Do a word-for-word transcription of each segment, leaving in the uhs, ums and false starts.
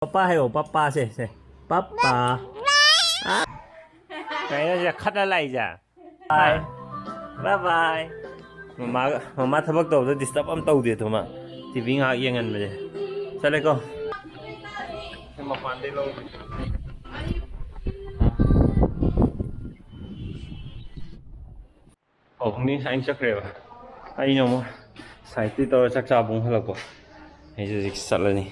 Papa ꯍꯥꯏꯌꯣ, ꯄꯄꯥꯁꯦ, ꯁꯦ꯫ Papa. ꯑꯥ꯫ ꯀꯩꯅꯣ ꯁꯤꯗ ꯈꯠꯅ ꯂꯥꯛꯏꯁꯦ? ꯕꯥꯏ꯫ ꯕꯥꯏ ꯕꯥꯏ꯫ ꯃꯃꯥꯒ, ꯃꯃꯥ ꯊꯕꯛ ꯇꯧꯕꯗ disturb ꯑꯃ ꯇꯧꯗꯦ ꯑꯗꯨꯃ꯫ ꯇꯤ ꯚꯤ ꯉꯥꯏꯍꯥꯛ ꯌꯦꯡꯍꯟꯕꯁꯦ꯫ ꯆꯠꯂꯦꯀꯣ꯫ ꯃꯄꯥꯟꯗꯩ ꯂꯧꯔꯨꯁꯤ꯫ ꯄꯥꯕꯨꯡꯗꯤ ꯉꯁꯥꯏꯅ ꯆꯠꯈ꯭ꯔꯦꯕ꯫ ꯑꯩꯅ ꯑꯃꯨꯛ side ꯇ ꯇꯧꯔ ꯆꯥꯛ ꯆꯥꯕ ꯑꯃꯨꯛ ꯍꯜꯂꯛꯄ꯫ ꯑꯩꯁꯨ ꯍꯧꯖꯤꯛ ꯆꯠꯂꯅꯤ꯫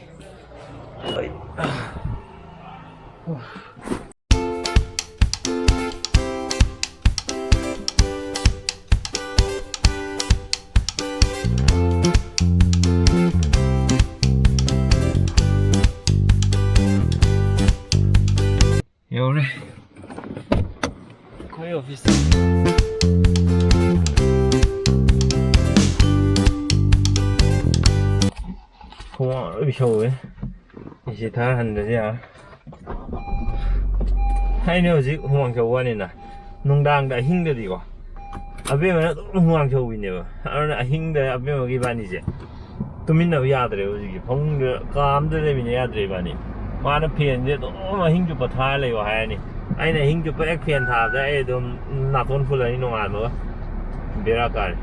ꯌꯧꯔꯦ꯫ ꯑꯩꯈꯣꯏ office ꯇ꯫ ꯍꯨꯃꯥꯡ ꯂꯣꯏ ꯁꯧꯋꯦ꯫ ꯑꯦ ꯁꯤ ꯊꯥꯍꯟꯗꯗꯤ ꯌꯥꯔꯣꯏ꯫ ꯑꯩꯅ ꯍꯧꯖꯤꯛ ꯍꯨꯃꯥꯡ ꯁꯧꯕ ꯋꯥꯅꯤꯅ, ꯅꯨꯡꯗꯥꯡꯗ ꯑꯍꯤꯡꯗꯗꯤꯀꯣ, ꯑꯕꯦꯝꯃꯅ ꯑꯗꯨꯝ ꯍꯨꯃꯥꯡ ꯁꯧꯕꯤꯅꯦꯕ꯫ ꯑꯗꯨꯅ ꯑꯍꯤꯡꯗ ꯑꯕꯦꯝꯃꯒ ꯏꯕꯥꯅꯤꯁꯦ ꯇꯨꯃꯤꯟꯅꯕ ꯌꯥꯗ꯭ꯔꯦꯕ ꯍꯧꯖꯤꯛꯁꯦ꯫ ꯐꯃꯨꯡꯗ, ꯀꯥ ꯑꯃꯗ ꯂꯩꯃꯤꯟꯅ ꯌꯥꯗ꯭ꯔꯦ ꯏꯕꯥꯅꯤ꯫ ꯃꯥꯅ fan ꯁꯦ ꯑꯗꯨꯝ ꯑꯍꯤꯡ ꯆꯨꯞꯄ ꯊꯥꯔ ꯂꯩꯌꯣ ꯍꯥꯏꯔꯅꯤ꯫ ꯑꯩꯅ ꯑꯍꯤꯡ ꯆꯨꯞꯄ ꯍꯦꯛ fan ꯊꯥꯕꯗ ꯑꯩ ꯑꯗꯨꯝ ꯅꯥꯇꯣꯟ ꯐꯨꯜꯂꯅꯤ ꯅꯣꯡꯉꯥꯟꯕꯒ꯫ ꯕꯦꯔꯥ ꯀꯥꯔꯦ꯫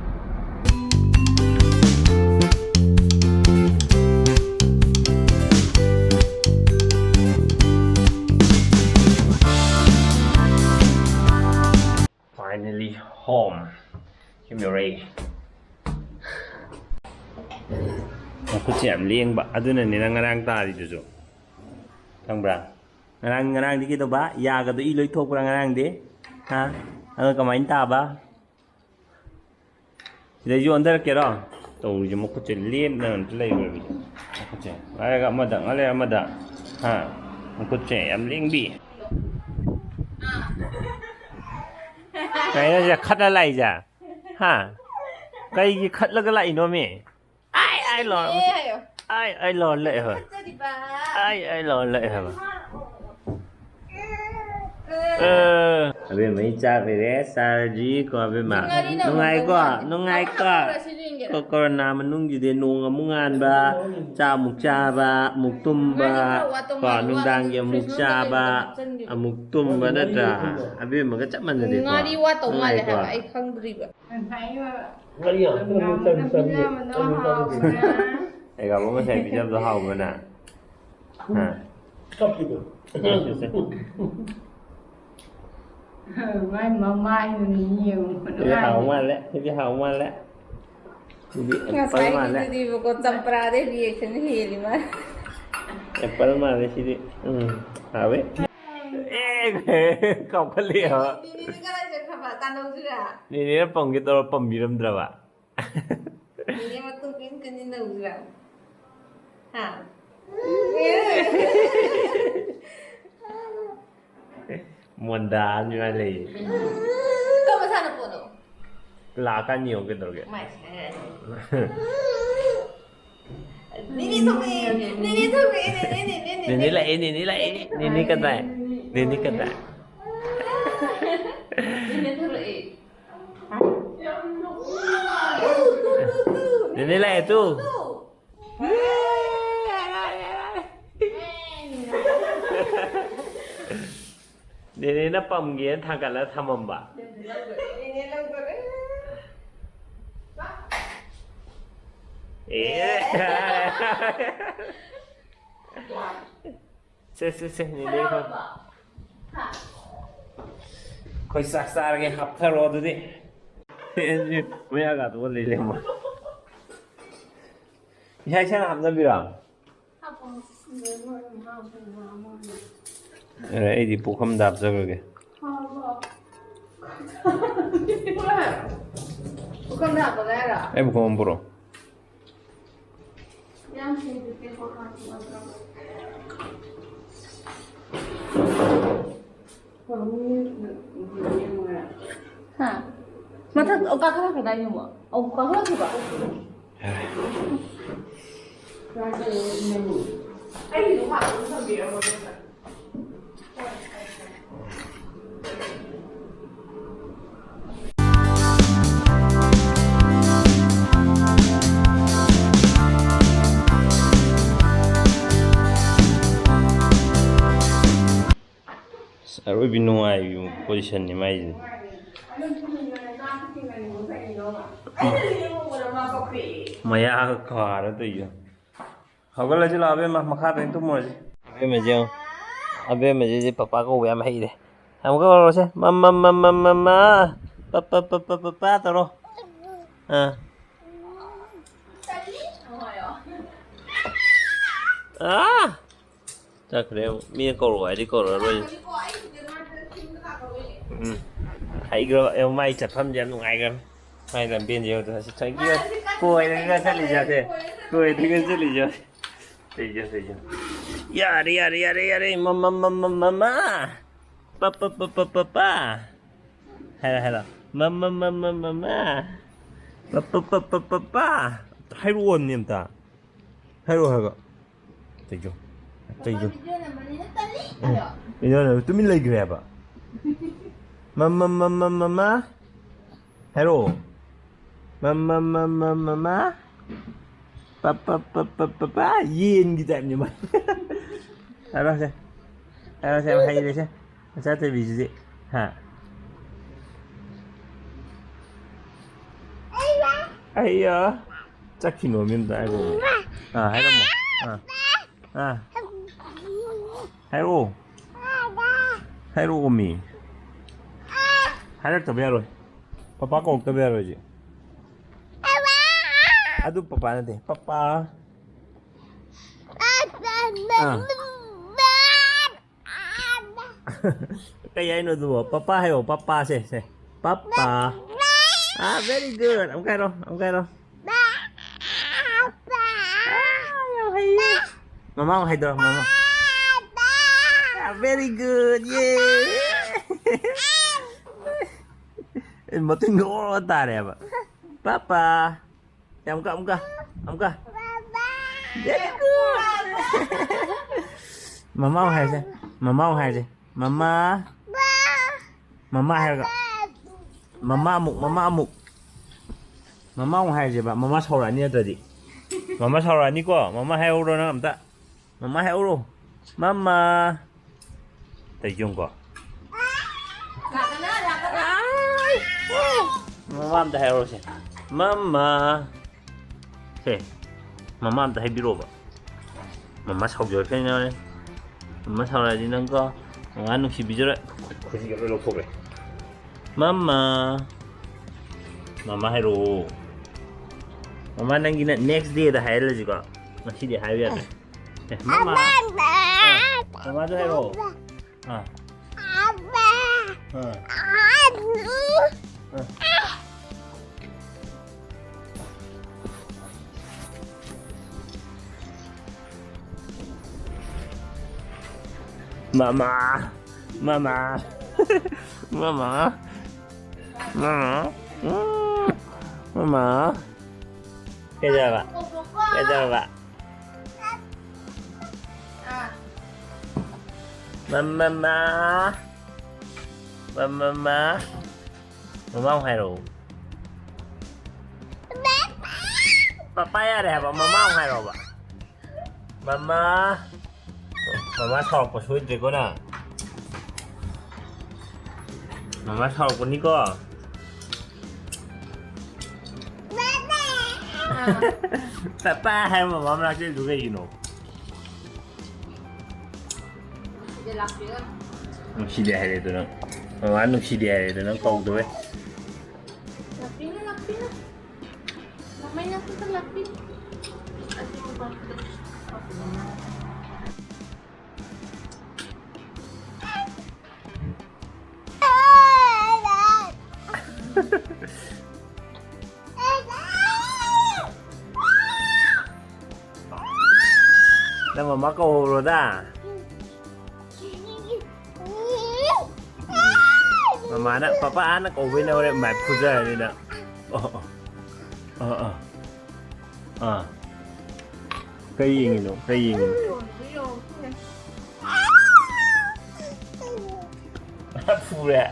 Finally home. ꯌꯨꯝ ꯌꯧꯔꯛꯑꯦ꯫ ꯃꯈꯨꯠꯁꯦ ꯌꯥꯝ ꯂꯦꯡꯕ, ꯑꯗꯨꯅꯅꯦ ꯅꯪ ꯉꯔꯥꯡ ꯇꯥꯔꯤꯗꯨꯁꯨ꯫ ꯈꯪꯕ꯭ꯔꯥ? ꯉꯔꯥꯡ, ꯉꯔꯥꯡꯗꯤ ꯀꯩꯗꯧꯕ? ꯌꯥꯒꯗꯣ ꯏ ꯂꯣꯏ ꯊꯣꯛꯄ꯭ꯔꯥ ꯉꯔꯥꯡꯗꯤ? ꯍꯥ? ꯑꯗꯣ ꯀꯃꯥꯏꯅ ꯇꯥꯕ? ꯁꯤꯗꯩꯁꯨ ꯑꯣꯟꯊꯔꯛꯀꯦꯔꯣ? ꯇꯧꯔꯤꯁꯦ, ꯃꯈꯨꯠꯁꯦ ꯂꯦꯡꯗꯅ ꯑꯝꯇ ꯂꯩꯔꯣꯏꯕ꯫ ꯃꯈꯨꯠꯁꯦ ꯉꯥꯏꯔꯒ ꯑꯃꯗ, ꯉꯥꯏꯔꯒ ꯑꯃꯗ꯫ ꯍꯥ? ꯃꯈꯨꯠꯁꯦ ꯌꯥꯝ ꯂꯦꯡꯕꯤ꯫ ꯀꯩꯅꯣ ꯁꯤꯗ ꯈꯠꯂ ꯂꯥꯛꯏꯁꯦ? ꯍꯥ? ꯀꯩꯒꯤ ꯈꯠꯂꯒ ꯂꯥꯛꯏꯅꯣꯃꯤ? ꯑꯥꯏ, ꯑꯥꯏ, ꯂꯥꯎꯔ-, ꯑꯦ, ꯍꯥꯏꯌꯣ꯫ ꯑꯥꯏ, ꯑꯥꯏ, ꯂꯥꯎꯔ ꯂꯥꯛꯑꯦ ꯍꯥꯏꯕ꯫ ꯐꯠꯆꯗꯤꯕ꯫ ꯑꯥꯏ, ꯑꯥꯏ, ꯂꯥꯎꯔ ꯂꯥꯛꯑꯦ ꯍꯥꯏꯕ꯫ ꯑꯦ꯫ ꯑꯦ꯫ ꯑꯕꯦꯝꯃꯩ ꯆꯥꯛ ꯂꯩꯔꯦ, ꯆꯥꯔꯁꯤ ꯀꯣ, ꯑꯕꯦꯝꯃ꯫ ꯉꯥꯔꯤꯅ ꯅꯨꯡꯉꯥꯏꯀꯣ? ꯍꯥꯎꯗꯧ ꯃꯥꯜꯂꯦ꯫ ꯅꯨꯡꯉꯥꯏꯀꯣ? ꯑꯃꯈꯛ ꯄꯨꯔꯛꯑꯁꯤ ꯌꯦꯡꯒꯦ꯫ ꯀꯣ-, ꯀꯣꯔꯣꯅꯥ ꯃꯅꯨꯡꯒꯤꯗꯤ ꯅꯣꯡ ꯑꯃꯨꯛ ꯉꯥꯟꯕ, ꯆꯥꯛ ꯑꯃꯨꯛ ꯆꯥꯕ, ꯑꯃꯨꯛ ꯇꯨꯝꯕ, ꯀꯣ, ꯅꯨꯡꯗꯥꯡꯒꯤ ꯑꯃꯨꯛ ꯆꯥꯕ, ꯑꯃꯨꯛ ꯇꯨꯝꯕ ꯅꯠꯇ꯭ꯔꯥ? ꯑꯕꯦꯝꯃꯒ ꯆꯞ ꯃꯥꯟꯅꯔꯦꯀꯣ꯫ ꯉꯥꯔꯤ ꯋꯥꯠꯇꯧ ꯃꯥꯜꯂꯦ ꯍꯥꯏꯕ, ꯑꯩ ꯈꯪꯗ꯭ꯔꯤꯕ꯫ ꯉꯥꯔꯤ ꯌꯥꯝ ꯀꯟꯅ ꯆꯥꯕꯤ-, ꯆꯥꯕꯤ-, ꯆꯥꯕꯤ-, ꯆꯥꯕꯤ-, ꯆꯥꯕꯤ-, ꯑꯩ ꯉꯥꯃꯨ ꯉꯁꯥꯏ ꯄꯤꯖꯕꯗꯣ ꯍꯥꯎꯕ꯭ꯔꯥ ꯅꯪ? ꯍꯥ? ꯀꯞꯄꯤꯗꯣ꯫ ꯃꯥꯏ ꯃꯃꯥꯏꯗꯨꯅ ꯌꯦꯡꯉꯨ꯫ ꯁꯤꯗꯤ ꯍꯥꯎ ꯃꯥꯜꯂꯦ, ꯁꯤꯗꯤ ꯍꯥꯎ ꯃꯥꯜꯂꯦ꯫ ꯁꯤꯗꯤ apple ꯃꯥꯜꯂꯦ꯫ ꯉꯁꯥꯏꯒꯤꯗꯨꯗꯤꯕꯀꯣ, ꯆꯝꯄ꯭ꯔꯥꯗꯩ reaction ꯍꯦꯜꯂꯤ ꯃꯥꯜꯂꯦ꯫ Apple ꯃꯥꯜꯂꯦ ꯁꯤꯗꯤ꯫ ꯎꯝ, ꯍꯥꯎꯋꯦ꯫ ꯑꯦ, ꯀꯥꯎꯈꯠꯂꯛꯑꯦ꯫ ꯅꯦꯅꯦꯗꯤ ꯀꯗꯥꯏ ꯆꯠꯈ꯭ꯔꯕ? ꯇꯥꯟꯅꯧꯁꯤꯔꯥ? ꯅꯦꯅꯦꯅ ꯄꯝꯒꯦ ꯇꯧꯔ ꯄꯝꯕꯤꯔꯝꯗ꯭ꯔꯕ? ꯅꯦꯅꯦ ꯃꯇꯨꯡ ꯀꯔꯤꯝ ꯀꯔꯤꯝ ꯇꯧꯁꯤꯔꯥ? ꯍꯥ? ꯃꯣꯟꯗꯥ ꯑꯃ ꯂꯩꯌꯦ꯫ ꯀꯔꯝꯕ ꯁꯥꯟꯅꯄꯣꯠꯅꯣ? ꯂꯥꯛꯀꯥꯟ ꯌꯦꯡꯉꯣ ꯀꯩꯗꯧꯔꯒꯦ? ꯃꯥꯏ ꯁꯥꯟꯅꯔꯅꯤ꯫ ꯅꯦꯅꯦ ꯊꯣꯛꯂꯛꯑꯦ, ꯅꯦꯅꯦ ꯊꯣꯛꯂꯛꯑꯦ, ꯅꯦꯅꯦ, ꯅꯦꯅꯦ, ꯅꯦꯅꯦ ꯂꯥꯛꯑꯦ, ꯅꯦꯅꯦ ꯂꯥꯛꯑꯦ, ꯅꯦꯅꯦ ꯀꯗꯥꯏ? ꯅꯦꯅꯦ ꯀꯗꯥꯏ? ꯅꯦꯅꯦ ꯊꯣꯛꯂꯛꯑꯦ꯫ ꯅꯦꯅꯦ ꯂꯥꯛꯑꯦ ꯇꯨ꯫ ꯅꯦꯅꯦꯅ ꯄꯝꯒꯦꯅ ꯊꯥꯡꯒꯠꯂ ꯊꯝꯃꯝꯕ꯫ ꯑꯦ꯫ ꯁꯦ, ꯁꯦ, ꯁꯦ, ꯅꯦꯅꯦ ꯈꯣ-, ꯑꯩꯈꯣꯏ ꯆꯥꯛ ꯆꯥꯔꯒꯦ, ꯍꯥꯞꯊꯔꯣ ꯑꯗꯨꯗꯤ꯫ ꯃꯌꯥꯒ ꯑꯗꯨꯒ ꯂꯩ ꯂꯩꯔꯝꯃꯣ꯫ ꯏꯁꯥ ꯏꯁꯥꯅ ꯍꯥꯞꯅꯕꯤꯔꯣ? ꯑꯦ, ꯑꯩꯗꯤ ꯄꯨꯈꯝꯗ ꯍꯥꯞꯆꯈ꯭ꯔꯒꯦ꯫ ꯄꯨꯈꯝꯗ ꯍꯥꯞꯄꯒ ꯍꯥꯏꯔꯣ? ꯑꯩ ꯄꯨꯈꯝ ꯑꯃ ꯄꯨꯔꯛꯑꯣ꯫ ꯍꯥ? ꯃꯊꯛ, ꯑꯣ, ꯀꯥꯈꯠꯂꯛꯈ꯭ꯔꯗꯥꯏꯅꯦ ꯑꯃꯨꯛ? ꯑꯣ, ꯀꯥꯈꯠꯂꯛꯈꯤꯕ? ꯑꯔꯣꯏꯕꯤ ꯅꯨꯡꯉꯥꯏꯕꯤ ꯄꯣꯖꯤꯁꯟꯅꯤ ꯃꯥꯏꯁꯦ꯫ ꯃꯌꯥꯒ ꯀꯥꯔ ꯇꯧꯏꯗꯣ꯫ ꯍꯧꯒꯠꯂꯁꯤ ꯂꯥꯛꯑꯣ, ꯑꯕꯦꯝꯃ, ꯃꯈꯥꯗ ꯑꯣꯏꯅ ꯇꯨꯝꯃꯨꯔꯁꯤ꯫ ꯑꯕꯦꯝꯃꯁꯦ ꯌꯦꯡꯉꯣ꯫ ꯑꯕꯦꯝꯃꯁꯦ ꯄꯄꯥ ꯀꯧꯕ ꯌꯥꯝ ꯍꯩꯔꯦ꯫ ꯑꯃꯨꯛꯀ ꯀꯧꯔꯁꯦ꯫ ꯃꯝ, ꯃꯝ, ꯃꯝ, ꯃꯝ, ꯃꯝ, ꯃꯥ꯫ ꯄ, ꯄ, ꯄ, ꯄ, ꯄ, ꯄꯥ ꯇꯧꯔꯣ꯫ ꯑꯥ꯫ ꯑꯥ! ꯆꯠꯈ꯭ꯔꯦ ꯑꯃꯨꯛ꯫ ꯃꯤꯅ ꯀꯧꯔꯛꯑꯣ ꯍꯥꯏꯗꯤ ꯀꯧꯔꯛꯑꯔꯣꯏ꯫ ꯎꯝ꯫ ꯍꯩꯈ꯭ꯔꯕ꯫ ꯑꯦ, ꯃꯥꯏ ꯆꯠꯐꯝꯁꯦ ꯌꯥꯝ ꯅꯨꯡꯉꯥꯏꯈ꯭ꯔꯕ꯫ ꯃꯥꯏ ꯂꯝꯕꯦꯟꯁꯦ ꯌꯦꯡꯉꯨ꯫ ꯑꯁꯤ ꯊꯣꯏꯒꯤ ꯀꯣꯏꯔꯒ ꯆꯠꯂꯤꯁꯦ꯫ ꯀꯣꯏꯔꯒ ꯆꯠꯂꯤꯁꯦ꯫ ꯂꯩꯖ, ꯂꯩꯖ꯫ ꯌꯥꯔꯦ, ꯌꯥꯔꯦ, ꯌꯥꯔꯦ, ꯌꯥꯔꯦ꯫ ꯃꯃ, ꯃꯃ, ꯃꯃ꯫ ꯄ, ꯄ, ꯄ, ꯄ, ꯄ, ꯄ꯫ ꯍꯥꯏꯔꯣ, ꯍꯥꯏꯔꯣ꯫ ꯃꯃ, ꯃꯃ, ꯃꯃ꯫ ꯄ, ꯄ, ꯄ, ꯄ, ꯄ, ꯄ꯫ ꯍꯥꯏꯔꯛꯑꯣꯅꯦ ꯑꯝꯇ꯫ ꯍꯥꯏꯔꯛꯑꯣ ꯍꯥꯏꯕ꯫ ꯇꯩꯖꯣ꯫ ꯇꯩꯖꯣ꯫ ꯎꯝ꯫ ꯚꯤꯗꯤꯑꯣ ꯅꯝꯕ ꯇꯨꯃꯤꯟ ꯂꯩꯈ꯭ꯔꯦ ꯍꯥꯏꯕ꯫ ꯃꯃ, ꯃꯃ, ꯃꯃ꯫ ꯍꯥꯏꯔꯛꯑꯣ꯫ ꯃꯃ, ꯃꯃ, ꯃꯃ꯫ ꯄ, ꯄ, ꯄ, ꯄ, ꯄ, ꯄ꯫ ꯌꯦꯟꯒꯤ ꯇꯥꯏꯞꯅꯤ ꯃꯥ꯫ ꯍꯥꯏꯔꯣꯁꯦ꯫ ꯍꯥꯏꯔꯣꯁꯦ, ꯌꯥꯝ ꯍꯩꯔꯦꯁꯦ꯫ ꯃꯆꯥ ꯊꯣꯏꯕꯤꯁꯤꯗꯤ꯫ ꯍꯥ? ꯑꯩꯌꯥ꯫ ꯆꯠꯈꯤꯅꯣ ꯃꯤ ꯑꯝꯇ ꯍꯥꯏꯔꯛꯑꯣ꯫ ꯑꯥ, ꯍꯥꯏꯔꯝꯃꯣ꯫ ꯑꯥ꯫ ꯑꯥ꯫ ꯍꯥꯏꯔꯛꯑꯣ꯫ ꯍꯥꯏꯔꯛꯑꯣꯃꯤ꯫ ꯍꯥꯏꯔꯛꯇꯕ ꯌꯥꯔꯣꯏ꯫ ꯄꯄꯥ ꯀꯧꯔꯛꯇꯕ ꯌꯥꯔꯣꯏ ꯍꯧꯖꯤꯛ꯫ ꯑꯗꯨ ꯄꯄꯥ ꯅꯠꯇꯦ꯫ ꯄꯄꯥ꯫ ꯑꯥ꯫ ꯀꯩ ꯍꯥꯏꯅꯣ ꯑꯗꯨꯕꯣ? ꯄꯄꯥ ꯍꯥꯏꯌꯣ, ꯄꯄꯥꯁꯦ, ꯁꯦ꯫ ꯄꯄꯥ꯫ ꯑꯥ, very good꯫ ꯑꯃꯨꯛꯀ ꯍꯥꯏꯔꯣ, ꯑꯃꯨꯛꯀ ꯍꯥꯏꯔꯣ꯫ ꯑꯥ, ꯌꯥꯝ ꯍꯩꯌꯦ꯫ ꯃꯃꯥ ꯑꯃꯨꯛ ꯍꯥꯏꯗꯣꯔꯣ, ꯃꯃꯥ꯫ ꯑꯥ, very good, ꯌꯦ꯫ ꯑꯦ, ꯃꯇꯨꯡꯗ ꯑꯣꯔ ꯇꯥꯔꯦꯕ꯫ ꯄꯄꯥ꯫ ꯁꯦ, ꯑꯃꯨꯛꯀ, ꯑꯃꯨꯛꯀ, ꯑꯃꯨꯛꯀ꯫ Very good. ꯃꯃꯥ ꯑꯃꯨꯛ ꯍꯥꯏꯔꯁꯦ꯫ ꯃꯃꯥ ꯑꯃꯨꯛ ꯍꯥꯏꯔꯁꯦ꯫ ꯃꯃꯥ꯫ ꯃꯃꯥ ꯍꯥꯏꯔꯒ꯫ ꯃꯃꯥ ꯑꯃꯨꯛ, ꯃꯃꯥ ꯑꯃꯨꯛ꯫ ꯃꯃꯥ ꯑꯃꯨꯛ ꯍꯥꯏꯔꯁꯦꯕ꯫ ꯃꯃꯥ ꯁꯥꯎꯔꯛꯑꯅꯤ ꯅꯠꯇ꯭ꯔꯗꯤ꯫ ꯃꯃꯥ ꯁꯥꯎꯔꯛꯑꯅꯤꯀꯣ꯫ ꯃꯃꯥ ꯍꯥꯏꯍꯧꯔꯣ ꯅꯪ ꯑꯝꯇ꯫ ꯃꯃꯥ ꯍꯥꯏꯍꯧꯔꯣ꯫ ꯃꯃꯥ꯫ ꯇꯩꯖꯣ ꯌꯦꯡꯉꯨꯀꯣ꯫ ꯃꯃꯥ ꯑꯝꯇ ꯍꯥꯏꯔꯛꯑꯣꯁꯦ꯫ ꯃꯃꯥ꯫ ꯁꯦ, ꯃꯃꯥ ꯑꯝꯇ ꯍꯥꯏꯕꯤꯔꯛꯑꯣꯕ꯫ ꯃꯃꯥ ꯁꯥꯎꯖꯔꯛꯀꯅꯤ ꯅꯪ꯫ ꯃꯃꯥ ꯁꯥꯎꯔꯛꯑꯗꯤ ꯅꯪꯀꯣ꯫ ꯃꯃꯥ ꯅꯨꯡꯁꯤꯕꯤꯖꯔꯣꯏ꯫ ꯈꯨꯖꯤꯒ ꯂꯣꯏ ꯂꯧꯊꯣꯛꯈ꯭ꯔꯦ꯫ ꯃꯃꯥ꯫ ꯃꯃꯥ ꯍꯥꯏꯔꯛꯑꯣ꯫ ꯃꯃꯥ ꯅꯪꯒꯤꯅ next dayꯗ ꯍꯥꯏꯍꯜꯂꯁꯤꯀꯣ꯫ ꯉꯁꯤꯗꯤ ꯍꯥꯏꯕ ꯌꯥꯗ꯭ꯔꯦ꯫ ꯑꯦ, ꯃꯃꯥ꯫ ꯑꯥ, ꯃꯃꯥꯗꯣ ꯍꯥꯏꯔꯛꯑꯣ꯫ ꯑꯥ꯫ ꯑꯥ꯫ ꯑꯥ꯫ ꯃꯃꯥ꯫ ꯃꯃꯥ꯫ ꯃꯃꯥ꯫ ꯃꯃꯥ꯫ ꯎꯝ꯫ ꯃꯃꯥ꯫ ꯀꯩꯗꯧꯔꯕ? ꯀꯩꯗꯧꯔꯕ? ꯃꯃꯥ꯫ ꯃꯃꯥ꯫ ꯃꯃꯥ ꯑꯃꯨꯛ ꯍꯥꯏꯔꯛꯑꯣ꯫ ꯄꯄꯥ ꯌꯥꯔꯦ ꯍꯥꯏꯕ, ꯃꯃꯥ ꯑꯃꯨꯛ ꯍꯥꯏꯔꯛꯑꯣꯕ꯫ ꯃꯃꯥ꯫ ꯃꯃꯥ ꯁꯥꯎꯔꯛꯄ ꯁꯣꯏꯗ꯭ꯔꯦꯀꯣ ꯅꯪ꯫ ꯃꯃꯥ ꯁꯥꯎꯔꯛꯄꯅꯤꯀꯣ꯫ ꯄꯄꯥ ꯍꯥꯏꯕ ꯃꯃꯥ ꯃꯅꯥꯛ ꯆꯠꯂꯤꯗꯨ ꯀꯩꯒꯤꯅꯣ? ꯅꯨꯡꯁꯤꯗꯦ ꯍꯥꯏꯔꯦꯗ ꯅꯪ꯫ ꯃꯃꯥ ꯅꯨꯡꯁꯤꯗꯦ ꯍꯥꯏꯔꯦꯗ ꯅꯪ ꯀꯧꯗꯕꯩ꯫ ꯂꯥꯛꯄꯤꯅꯨ, ꯂꯥꯛꯄꯤꯅꯨ꯫ ꯃꯃꯩ ꯅꯥꯛꯇ ꯂꯥꯛꯄꯤꯅꯨ꯫ ꯅꯪ ꯃꯃꯥ ꯀꯧꯍꯧꯔꯣꯗ꯫ ꯃꯃꯥꯅ ꯄꯄꯥ ꯑꯥꯅ ꯀꯧꯕꯩꯅ ꯍꯣꯔꯦꯟ ꯃꯥꯏ ꯐꯨꯖꯔꯅꯤ ꯅꯪ꯫ ꯑꯣ, ꯑꯣ꯫ ꯑꯥ, ꯑꯥ꯫ ꯑꯥ꯫ ꯀꯩ ꯌꯦꯡꯉꯤꯅꯣ? ꯀꯩ ꯌꯦꯡꯉꯤꯅꯣ? ꯐꯨꯔꯦ꯫